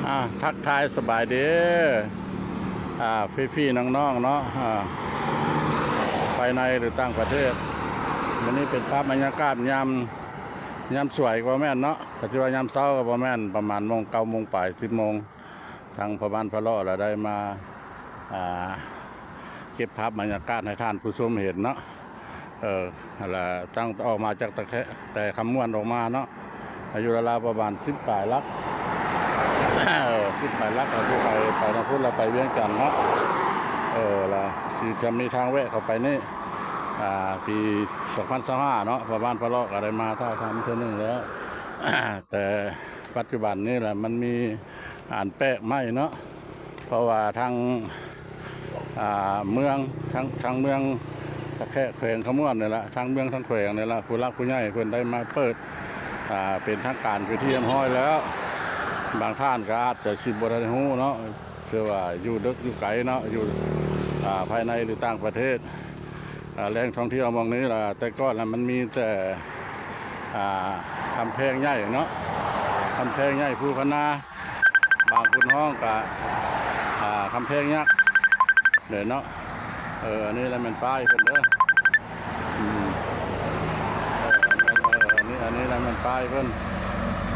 ອ່າ ທັກທາຍສະບາຍດີ ອ່າ ພີ່ໆນ້ອງໆເນາະ ອ່າ ພາຍໃນ ຫຼື ຕ່າງປະເທດ. ມື້ນີ້ເປັນພາບບັນຍາກາດຍາມ ຍາມສວຍກໍບໍ່ແມ່ນເນາະ ກໍຊິວ່າຍາມເຊົ້າກໍບໍ່ແມ່ນ ປະມານໂມງ ເກົ້າໂມງປາຍ ສິບໂມງ ທາງພໍ່ບ້ານພະເລາະລະໄດ້ມາ ອ່າ ເກັບພາບບັນຍາກາດໃຫ້ທ່ານຜູ້ຊົມເຫັນເນາະ. ເອີ ລະຕັ້ງອອກມາຈາກຕະແຄະ ແຕ່ຄຳມ່ວນອອກມາເນາະ ອາຍຸລາວໆປະມານສິບປາຍຫຼັກ ເອີ ສິບປາຍຫຼັກ ກໍຄືໄປ ໄປທາງພຸ້ນ ລະໄປວຽງຈັນເນາະ. ເອີ ລະຊິຈະມີທາງແວະເຂົ້າໄປນີ້ ອ່າ ປີສອງພັນຊາວຫ້າເນາະ ພໍ່ບ້ານພະເລາະກໍໄດ້ມາຖ່າຍທຳເທື່ອໜຶ່ງແລ້ວ ແຕ່ປັດຈຸບັນນີ້ລະມັນມີອັນແປກໃໝ່ເນາະ ເພາະວ່າທາງ ອ່າ ເມືອງ ທາງ ທາງເມືອງຕະແຄະ ແຂວງຄຳມ່ວນນີ້ລະ ທາງເມືອງທາງແຂວງນີ້ລະ ຜູ້ຫຼັກຜູ້ໃຫຍ່ເພິ່ນໄດ້ມາເປີດ ອ່າ ເປັນທາງການເປັນທີ່ຮຽບຮ້ອຍແລ້ວ. ບາງທ່ານກໍອາດຈະຊິບໍ່ທັນຮູ້ເນາະ ເພາະວ່າຢູ່ເດິກຢູ່ໄກເນາະ ຢູ່ ອ່າ ພາຍໃນ ຫຼື ຕ່າງປະເທດ. ອ່າ ແຫຼ່ງທ່ອງທ່ຽວໝ່ອງນີ້ລະ ແຕ່ກ່ອນລະມັນມີແຕ່ ອ່າ ຄຳແພງໃຫຍ່ເນາະ ຄຳແພງໃຫຍ່ພູຄະນາ ບາງຄົນຮ້ອງກະ ອ່າ ຄຳແພງຍັກເດ້ເນາະ. ເອີ ອັນນີ້ລະແມ່ນປ້າຍເພິ່ນເດີ ອືມ ເອີ ອັນນີ້ ອັນນີ້ລະແມ່ນປ້າຍເພິ່ນ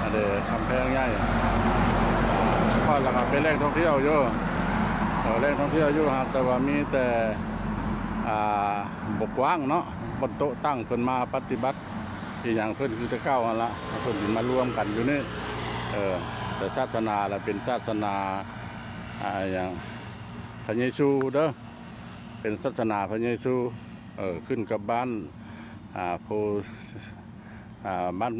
ອັນເດ ຄຳແພງໃຫຍ່. ເພາະລະກະເປັນແຫຼ່ງທ່ອງທ່ຽວຢູ່ ເອີ ແຫຼ່ງທ່ອງທ່ຽວຢູ່ ຫາກແຕ່ວ່າມີແຕ່ ອ່າ ບໍ່ກວ້າງເນາະ ບ່ອນໂຕະຕັ້ງເພິ່ນມາປະຕິບັດອີ່ຫຍັງເພິ່ນຄືແຕ່ເກົ່າຫັ້ນລະ ເພິ່ນຊິມາລວມກັນຢູ່ນີ້. ເອີ ແຕ່ສາສະໜາລະເປັນສາສະໜາ ອ່າ ຫຍັງ ພະເຢຊູເດີ ເປັນສາສະໜາພະເຢຊູ. ເອີ ຂຶ້ນກັບບ້ານ ອ່າ ໂພ ອ່າ ບ້ານ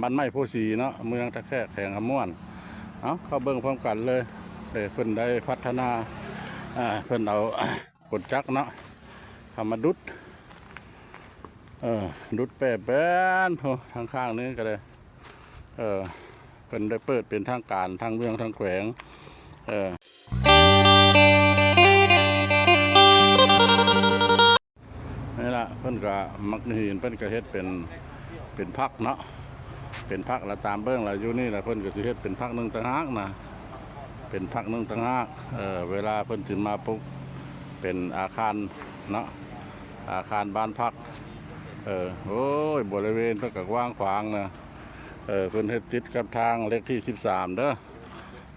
ບ້ານໄມ້ໂພສີເນາະ ເມືອງທ່າແຂກ ແຂວງຄຳມ່ວນ. ເອົາ ເຂົ້າເບິ່ງພ້ອມກັນເລີຍ ເອີ ເພິ່ນໄດ້ພັດທະນາ ອ່າ ເພິ່ນເອົາ ກົນຈັກເນາະ ເຂົ້າມາດຸດ ເອີ ດຸດແປແປ້ນ ໂອ້ ທາງຂ້າງນີ້ກໍໄດ້ ເອີ ເພິ່ນໄດ້ເປີດເປັນທາງການ ທາງເມືອງ ທາງແຂວງ ເອີ ນີ້ລະ ເພິ່ນກະໝາກຫີນ ເພິ່ນກະເຮັດເປັນ ເປັນພັກເນາະ ເປັນພັກລະຕາມເບິ່ງລະ ຢູ່ນີ້ລະເພິ່ນກະຊິເຮັດເປັນພັກໜຶ່ງຕ່າງຫາກນະ ເປັນພັກໜຶ່ງຕ່າງຫາກ. ເອີ ເວລາເພິ່ນຊິມາປຸກເປັນອາຄານເນາະ ອາຄານບ້ານພັກ. ເອີ ໂອ້ຍ ບໍລິເວນເພິ່ນກະກວ້າງຂວາງນະ ເອີ ເພິ່ນເຮັດຕິດກັບທາງເລກທີສິບສາມເດີ.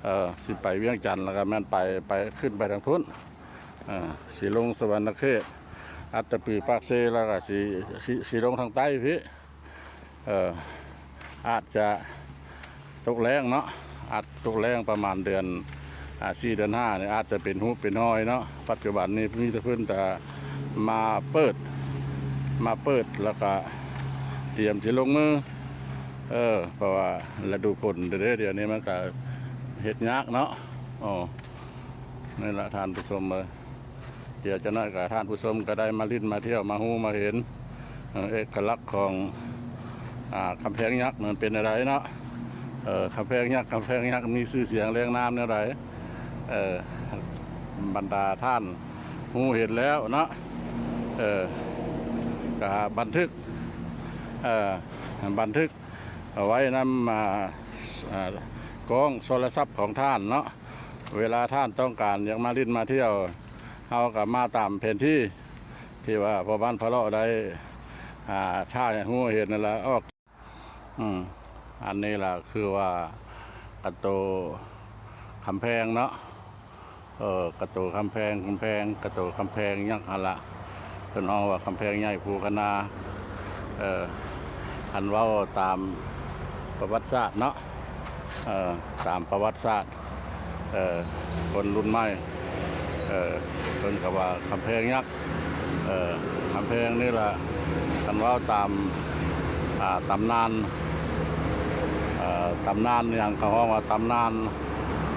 ເອີ ຊິໄປວຽງຈັນລະກະແມ່ນໄປ ໄປ ຂຶ້ນໄປທາງພຸ້ນ ເອີ ຊິລົງສະຫວັນນະເຂດ ອັດຕະປື ປາກເຊ ລະກະຊິ ຊິ ຊິລົງທາງໃຕ້ພີ້. ເອີ ອາດຈະຕົກແລ້ງເນາະ ອາດຕົກແລ້ງປະມານເດືອນ ອ່າ ສີ່ ເດືອນຫ້ານີ້ ອາດຈະເປັນຮູບເປັນຮອຍເນາະ. ປັດຈຸບັນນີ້ມີແຕ່ເພິ່ນກະມາເປີດ ມາເປີດ ລະກະຕຽມຊິລົງມື ເອີ ເພາະວ່າລະດູຝົນເດ້ ດຽວນີ້ມັນກະເຮັດຍາກເນາະ. ໂອ້ ນີ້ລະທ່ານຜູ້ຊົມເອີຍ ດຽວຈັກໜ້ອຍກະທ່ານຜູ້ຊົມກະໄດ້ມາຫຼິ້ນມາທ່ຽວ ມາຮູ້ມາເຫັນ ເອີ ເອກະລັກຂອງ ອ່າ ກຳແພງຍັກນັ້ນເປັນແນວໃດເນາະ. ເອີ ກຳແພງຍັກ ກຳແພງຍັກມີຊື່ສຽງລຽງນາມແນວໃດ ເອີ ບັນດາທ່ານຮູ້ເຫັນແລ້ວເນາະ ເອີ ກະບັນທຶກ ເອີ ບັນທຶກ ເອົາໄວ້ນຳ ອ່າ ອ່າ ກ້ອງໂທລະສັບຂອງທ່ານເນາະ. ເວລາທ່ານຕ້ອງການຢາກມາຫຼິ້ນມາທ່ຽວ ເຮົາກະມາຕາມແຜນທີ່ ທີ່ວ່າພໍ່ບ້ານພະເລາະໄດ້ ອ່າ ຖ່າຍໃຫ້ຮູ້ເຫັນນັ້ນລະ ອອກ ອືມ ອັນນີ້ລະຄືວ່າກະໂຕຄຳແພງເນາະ. ເອີ ກະໂຕຄຳແພງ ຄຳແພງ ກະໂຕຄຳແພງຍັກຫັ້ນລະ ເພິ່ນຮ້ອງວ່າກຳແພງໃຫຍ່ພູຄະນາ. ເອີ ຄັນເວົ້າຕາມປະຫວັດສາດເນາະ ເອີ ຕາມປະຫວັດສາດ ເອີ ຄົນລຸ້ນໃໝ່ ເອີ ເພິ່ນກະວ່າກຳແພງຍັກ ເອີ ກຳແພງນີ້ລະ ຄັນເວົ້າຕາມ ອ່າ ຕຳນານ ເອີ ຕຳນານຫຍັງ ເຂົາຮ້ອງວ່າຕຳນານ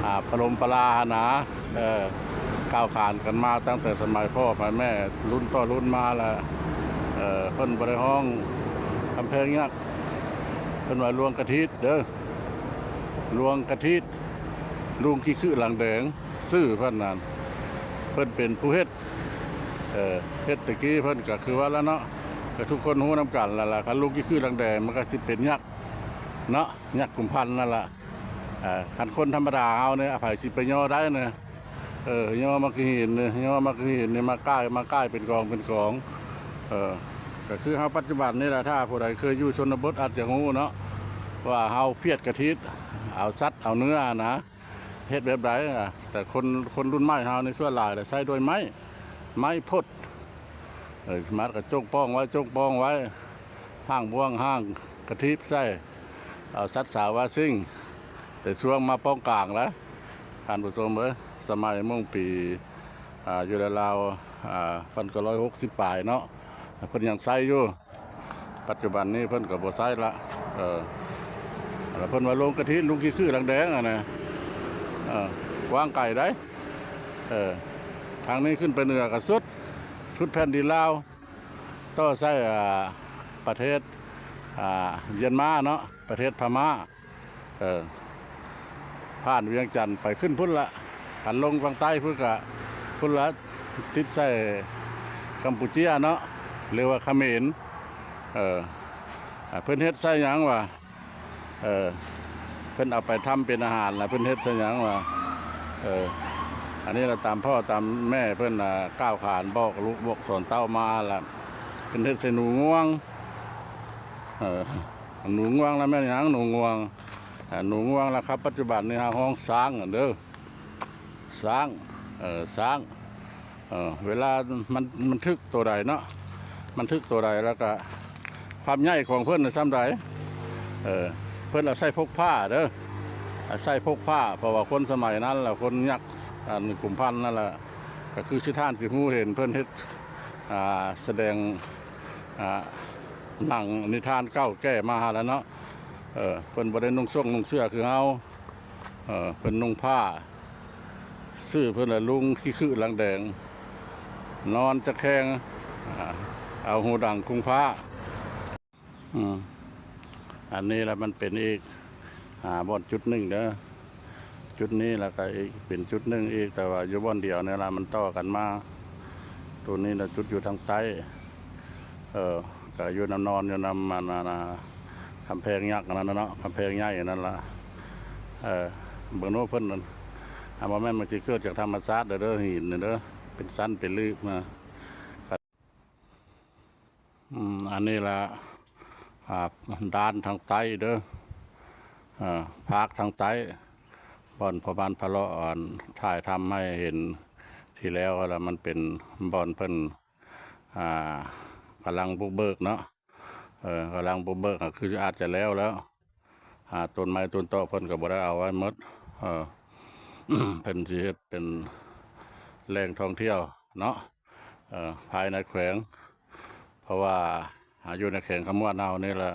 ອ່າ ປະລົມປະລາຫັ້ນນະ ເອີ ກ່າວຂານກັນມາຕັ້ງແຕ່ສະໄໝພໍ່ສະໄໝແມ່ ລຸ້ນຕໍ່ລຸ້ນມາລະ ເອີ ເພິ່ນບໍ່ໄດ້ຮ້ອງກຳແພງຍັກ ເພິ່ນວ່າຫຼວງກະທິດເດີ ຫຼວງກະທິດ ລຸງຂີ້ຂຶຫຼັງແດງ ຊື່ເພິ່ນນັ້ນ ເພິ່ນເປັນຜູ້ເຮັດ ເອີ ເຮັດແຕ່ກີ້ເພິ່ນກະຄືວ່າລະເນາະ ກະທຸກຄົນຮູ້ນຳກັນລະລະ ຄັນລຸງຂີ້ຂຶຫຼັງແດງມັນກະຊິເປັນຍັກເນາະ ຍັກກຸມພັນນັ້ນລະ. ອ່າ ຄັນຄົນທຳມະດາເຮົານີ້ ໃຜຊິໄປຍໍໄດ້ນະ? ເອີ ຍໍໝາກຫີນນີ້ ຍໍໝາກຫີນນີ້ມາກ່າຍ ມາກ່າຍເປັນກອງເປັນກອງ. ເອີ ກໍຄືເຮົາປັດຈຸບັນນີ້ລະ ຖ້າຜູ້ໃດເຄີຍຢູ່ຊົນນະບົດອາດຈະຮູ້ເນາະ ວ່າເຮົາພຽດກະທິດ ເອົາສັດເອົາເນື້ອນະ ເຮັດແບບໃດ. ແຕ່ຄົນ ຄົນລຸ້ນໃໝ່ເຮົານີ້ສ່ວນຫຼາຍລະໃຊ້ດ້ວຍໄມ້ ໄມ້ພົດ ເອີ ມາກໍຈົກປ້ອງໄວ້ ຈົກປ້ອງໄວ້ ຫ້າງບ່ວງ ຫ້າງກະທີບໃສ່ ເອົາສັດສາວາຊິງ ແຕ່ຊ່ວງມາປ້ອງກາງລະ ທ່ານຜູ້ຊົມເອີຍ. ສະໄໝມົ້ງປີ ອ່າ ຢູ່ລາວໆ ອ່າ ພັນເກົ້າຮ້ອຍຫົກສິບປາຍເນາະ ເພິ່ນຍັງໃຊ້ຢູ່. ປັດຈຸບັນນີ້ເພິ່ນກໍບໍ່ໃຊ້ລະ ເອີ ແລ້ວເພິ່ນວ່າໂລງກະທິດ ລຸງຂີ້ຂືດຫຼັງແດງຫັ້ນນະ ເອີ ກວ້າງໄກໃດ໋ ເອີ ທາງນີ້ຂຶ້ນໄປເໜືອກໍສຸດ ສຸດແຜ່ນດິນລາວ ຕໍ່ໃສ່ ອ່າ ປະເທດ ອ່າ ຢຽນມາເນາະ ປະເທດພະມ້າ ເອີ ຜ່ານວຽງຈັນໄປຂຶ້ນພຸ້ນລະ ຄັນລົງທາງໃຕ້ພຸ້ນກະພຸ້ນລະ ຕິດໃສ່ກຳປູເຈຍເນາະ ຫຼືວ່າຂະເໝນ ເອີ ເພິ່ນເຮັດໃສ່ຫຍັງວະ? ເອີ ເພິ່ນເອົາໄປທຳເປັນອາຫານລະ ເພິ່ນເຮັດໃສ່ຫຍັງວະ? ເອີ ອັນນີ້ລະຕາມພໍ່ຕາມແມ່ເພິ່ນ ອ່າ ກ່າວຂານບອກລູກບອກສອນເຕົ້າມາລະ ເພິ່ນເຮັດໃສ່ໜູງວງ ເອີ ໜູງວງລະແມ່ນຫຍັງ? ໜູງວງ ອ່າ ໜູງວງລະຄັບ ປັດຈຸບັນນີ້ເຮົາຮ້ອງຊ້າງເດີ ຊ້າງ ເອີ ຊ້າງ ເອີ ເວລາມັນ ມັນຖືກໂຕໃດເນາະ ມັນຖືກໂຕໃດ ແລ້ວກະຄວາມໃຫຍ່ຂອງເພິ່ນນະສ່ຳໃດ ເອີ ເພິ່ນເອົາໃສ່ພົກຜ້າເດີ ເອົາໃສ່ພົກຜ້າ ເພາະວ່າຄົນສະໄໝນັ້ນລະ ຄົນຍັກ ອັນກຸມພັນນັ້ນລະ ກໍຄືຊິທ່ານຊິຮູ້ເຫັນເພິ່ນເຮັດ ອ່າ ສະແດງ ອ່າ ໜັງນິທານເກົ່າແກ່ມາຫັ້ນລະເນາະ ເອີ ເພິ່ນບໍ່ໄດ້ນຸ່ງໂສ້ງນຸ່ງເສື້ອຄືເຮົາ ເອີ ເພິ່ນນຸ່ງຜ້າ ຊື່ເພິ່ນລະລຸງຂີ້ຂືດຫຼັງແດງ ນອນຈະແຄງ ອ່າ ເອົາຫູດັງຄຸງພ້າ ອືມ ອັນນີ້ລະມັນເປັນອີກ ອ່າ ບ່ອນຈຸດໜຶ່ງເດີ ຈຸດນີ້ລະກະອີກເປັນຈຸດໜຶ່ງອີກ ແຕ່ວ່າຢູ່ບ່ອນດຽວນີ້ລະ ມັນຕໍ່ກັນມາ ໂຕນີ້ລະຈຸດຢູ່ທາງໃຕ້ ເອີ ກະຢູ່ນຳ ນອນຢູ່ນຳ ອັນ ອັນ ອັນ ກຳແພງຍັກອັນນັ້ນນະເນາະ ກຳແພງໃຫຍ່ອັນນັ້ນລະ ເອີ ເບິ່ງດູເພິ່ນ ອ່າ ບໍ່ແມ່ນມັນຊິເກີດຈາກທຳມະຊາດເດີ ຫີນນີ້ເດີ ເປັນຊັ້ນເປັນລຶບມາ ອືມ ອັນນີ້ລະ ອ່າ ດ້ານທາງໃຕ້ເດີ ເອີ ພາກທາງໃຕ້ ບ່ອນພໍ່ບ້ານພະເລາະ ອັນ ຖ່າຍທຳໃຫ້ເຫັນທີແລ້ວລະ ມັນເປັນບ່ອນເພິ່ນ ອ່າ ກຳລັງບຸກເບີກເນາະ ເອີ ກຳລັງບຸກເບີກ ກໍຄືອາດຈະແລ້ວແລ້ວ ອ່າ ຕົ້ນໄມ້ຕົ້ນຕອກເພິ່ນກໍບໍ່ໄດ້ເອົາໄວ້ໝົດ ເອີ ເພິ່ນຊິເຮັດເປັນແຫຼ່ງທ່ອງທ່ຽວເນາະ ເອີ ພາຍໃນແຂວງ ເພາະວ່າ ອ່າ ຢູ່ໃນແຂວງຄຳມ່ວນເຮົານີ້ລະ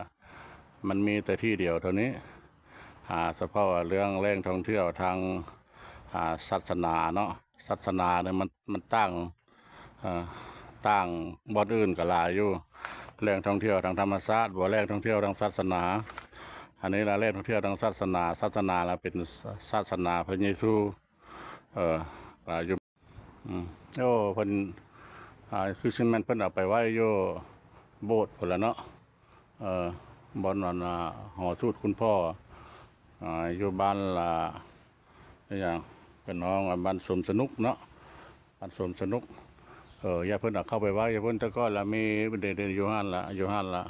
ມັນມີແຕ່ທີ່ດຽວເທົ່ານີ້ ອ່າ ສະເພາະວ່າເລື່ອງແຫຼ່ງທ່ອງທ່ຽວທາງ ອ່າ ສາສະໜາເນາະ ສາສະໜານີ້ມັນ ມັນຕ່າງ ເອີ ຕ່າງບ່ອນອື່ນກໍຫຼາຍຢູ່ ແຫຼ່ງທ່ອງທ່ຽວທາງທຳມະຊາດ ບໍ່ແຫຼ່ງທ່ອງທ່ຽວທາງສາສະໜາ ອັນນີ້ລະແຫຼ່ງທ່ອງທ່ຽວທາງສາສະໜາ ສາສະໜາລະເປັນສາສະໜາພະເຢຊູ ເອີ ວ່າຢູ່ ອືມ ໂອ້ ເພິ່ນ ອ່າ ຄືຊິແມ່ນເພິ່ນເອົາໄປໄວ້ຢູ່ໂບດພຸ້ນລະເນາະ ເອີ ບ່ອນອັນ ອ່າ ຫໍສູດຄຸນພໍ່ ອ່າ ຢູ່ບ້ານລະ ອີຫຍັງ ເພິ່ນຮ້ອງວ່າບ້ານສົມສະໜຸກເນາະ ບ້ານສົມສະໜຸກ ເອີ ຢ່າເພິ່ນເອົາເຂົ້າໄປໄວ້ ຢ່າເພິ່ນ ແຕ່ກ່ອນລະມີ ເດ ເດ ຢູ່ຫັ້ນລະ ຢູ່ຫັ້ນລະ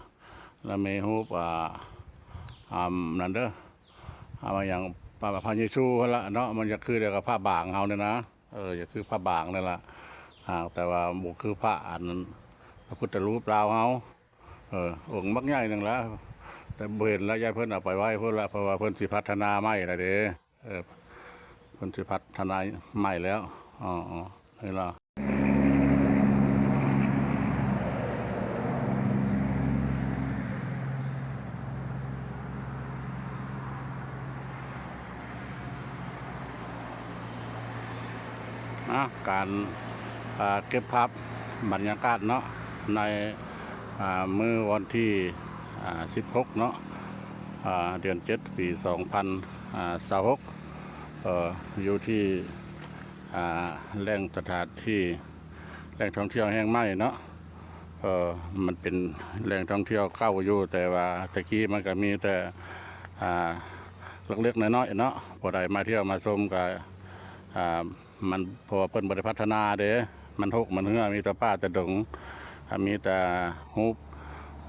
ລະມີຮູບ ອ່າ ອ່າ ນັ້ນເດີ ອ່າ ຫຍັງ ພະ ພະເຢຊູຫັ້ນລະເນາະ ມັນຢາກຄືດຽວກັບພະບາງເຮົານີ້ນະ ເອີ ຢາກຄືພະບາງນີ້ລະ ຫາກແຕ່ວ່າບໍ່ຄືພະອັນ ພະພຸດທະຮູບລາວເຮົາ ເອີ ອົງບັກໃຫຍ່ໜຶ່ງລະ ແຕ່ບໍ່ເຫັນລະ ຢ້ານເພິ່ນເອົາໄປໄວ້ພຸ້ນລະ ເພາະວ່າເພິ່ນຊິພັດທະນາໃໝ່ລະເດ້ ເອີ ເພິ່ນຊິພັດທະນາໃໝ່ແລ້ວ ອໍ ນີ້ລະ ອ່າ ການ ອ່າ ເກັບພາບບັນຍາກາດເນາະ ໃນ ອ່າ ມື້ວັນທີ ອ່າ ສິບຫົກເນາະ ອ່າ ເດືອນເຈັດ ປີສອງພັນ ອ່າ ຊາວຫົກ ເອີ ຢູ່ທີ່ ອ່າ ແຫຼ່ງສະຖານທີ່ ແຫຼ່ງທ່ອງທ່ຽວແຫ່ງໃໝ່ເນາະ ເອີ ມັນເປັນແຫຼ່ງທ່ອງທ່ຽວເກົ່າຢູ່ ແຕ່ວ່າແຕ່ກີ້ມັນກໍມີແຕ່ ອ່າ ເລັກໆນ້ອຍໆເນາະ ຜູ້ໃດມາທ່ຽວມາຊົມກໍ ອ່າ ມັນ ເພາະວ່າເພິ່ນບໍ່ໄດ້ພັດທະນາເດ້ ມັນຮົກມັນເຮື້ອ ມີແຕ່ປ່າແຕ່ດົງ ອ່າ ມີແຕ່ຮູບ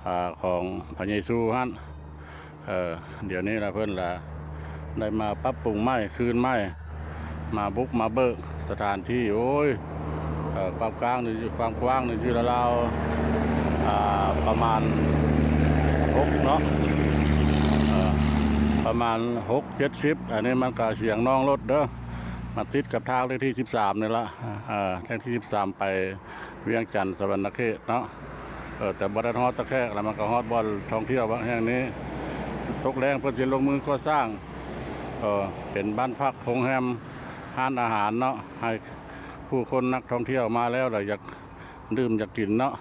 ອ່າ ຂອງພະເຢຊູຫັ້ນ. ເອີ ດຽວນີ້ລະເພິ່ນລະໄດ້ມາປັບປຸງໃໝ່ ຄືນໃໝ່ ມາບຸກມາເບີກສະຖານທີ່. ໂອ້ຍ ເອີ ຄວາມກວ້າງນີ້ ຄວາມກວ້າງນີ້ຢູ່ລາວໆ ອ່າ ປະມານຫົກເນາະ ເອີ ປະມານຫົກເຈັດສິບ. ອັນນີ້ມັນກະສຽງໜອງລົດເດີ ມັນຕິດກັບທາງເລກທີສິບສາມນີ້ລະ ເອີ ເລກທີສິບສາມໄປວຽງຈັນ ສະຫວັນນະເຂດເນາະ. ເອີ ແຕ່ບໍ່ໄດ້ຮອດຕາແຂກລະ ມັນກະຮອດບ່ອນທ່ອງທ່ຽວແຫ່ງນີ້. ຕົກແລງເພິ່ນຊິລົງມືກໍ່ສ້າງ ເອີ ເປັນບ້ານພັກ ໂຮງແຮມ ຮ້ານອາຫານເນາະ ໃຫ້ຜູ້ຄົນນັກທ່ອງທ່ຽວມາແລ້ວລະຢາກດື່ມຢາກກິນເນາະ.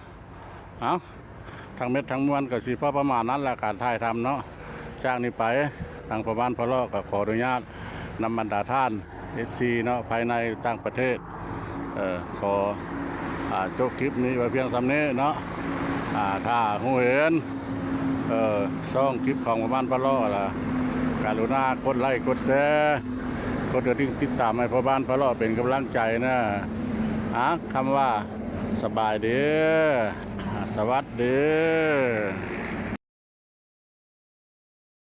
ເອົ້າ ທັງເມັດທັງມວນກໍຊິພໍປະມານນັ້ນລະ ການຖ່າຍທຳເນາະ. ຈາກນີ້ໄປ ທາງພໍ່ບ້ານພະເລາະກໍຂໍອະນຸຍາດນຳບັນດາທ່ານ ເອັຟຊີເນາະ ພາຍໃນຕ່າງປະເທດ ເອີ ຂໍ ອ່າ ຈົບຄລິບນີ້ໄວ້ພຽງສ່ຳນີ້ເນາະ. ອ່າ ຖ້າຮູ້ເຫັນ ເອີ ຊ່ອງຄລິບຂອງພໍ່ບ້ານພະເລາະລະ ກະລຸນາກົດໄລ້ກົດແຊ ກົດກະດິ່ງຕິດຕາມໃຫ້ພໍ່ບ້ານພະເລາະເປັນກຳລັງໃຈນະ. ອ່າ ຄຳວ່າ ສະບາຍດີ ສະຫວັດດີ.